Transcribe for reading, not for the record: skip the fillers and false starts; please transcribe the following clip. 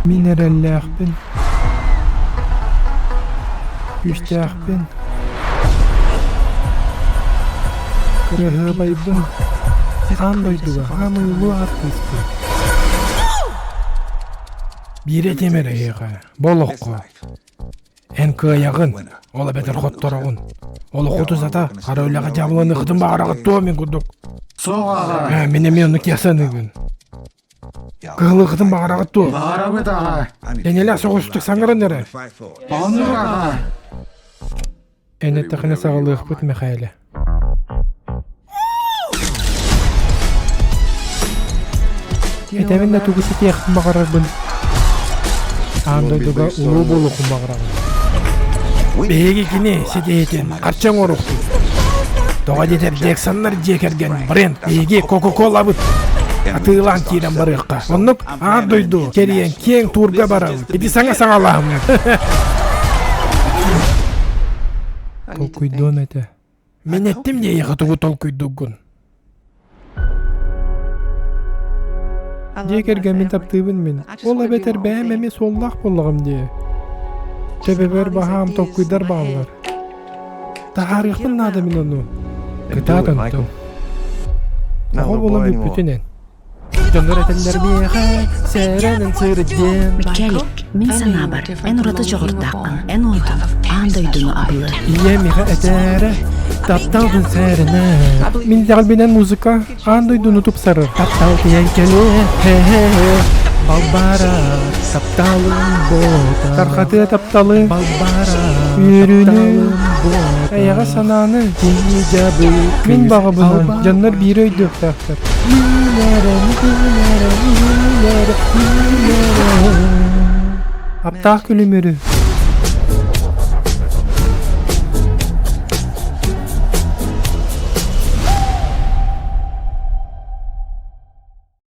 Мин эрэллээхпин, күүстээхпин, кыраһыабайбын, аан дойдуга саамай улуу артыыспын. Биир этиэм эрэ эһиэхэ, бу олоххо Эн кыайаҕын, ол эбэтэр хоттороҕун. Олоххут устата хара үлэҕэ дьаабыланыаххытын баҕараҕыт дуо мин курдук? Суох аҕа. Ээ, мин эмиэ оннук киһи саныыбын. Кыһылыаххытын баҕараҕыт дуо? Баҕарабыт аҕа. Энэлээх соҕустук саҥаран эрэ. Оннук аҕа. Эн эттэххинэ саҕалыахпыт Мэхээлэ. Этэбин да тугу ситиэхпин баҕарарбын аан дойдуга улуу буолуохпун баҕарабын. Биһиги кини ситиһитин харчы оҥоруохпут. Тоҕо диэтэр Джексоннар дьиэ кэргэн бренд биһиги Кока-Колабыт атыылаан киирэн барыахха. Оннук аан дойду кэрийэн киэҥ туурга барабыт. Ити саҥа саҥалааһыммыт. Толкуйдуом этэ. Мин эттим дии эйиэхэ тугу толкуйдуггун. Дьиэ кэргэммин таптыыбын мин. Ол эбэтэр бэйэм эмиэ суоллаах буоллаҕым дии. Төбөбөр баһаам толкуйдар бааллар. Таһаарыахпын наада мин ону. Кытаат онтон. Оҕо буолан бүппүтүн эн. Дьоннор этэллэр миэхэ сэрэнэн сырыт диэн. Микелик, мин санаабар, эн ураты дьоҕурдааххын, эн уотун, аан дойдуну абылы. Ийэм миэхэ этээрэ, тапталбын сэрэнэ. Мин итэҕэлбинэн музыка аан дойдуну тупсарар. Таптал тиийэн кэлиэ, хе-хе-хе. Балбара, тапталым бота. Тархатыа тапталы, Балбара, үөрүүнү, эйэҕэ санааны. Мин баҕабынан дьоннор биири өйдүөхтээхтэр. Аптаах күлүмүрү.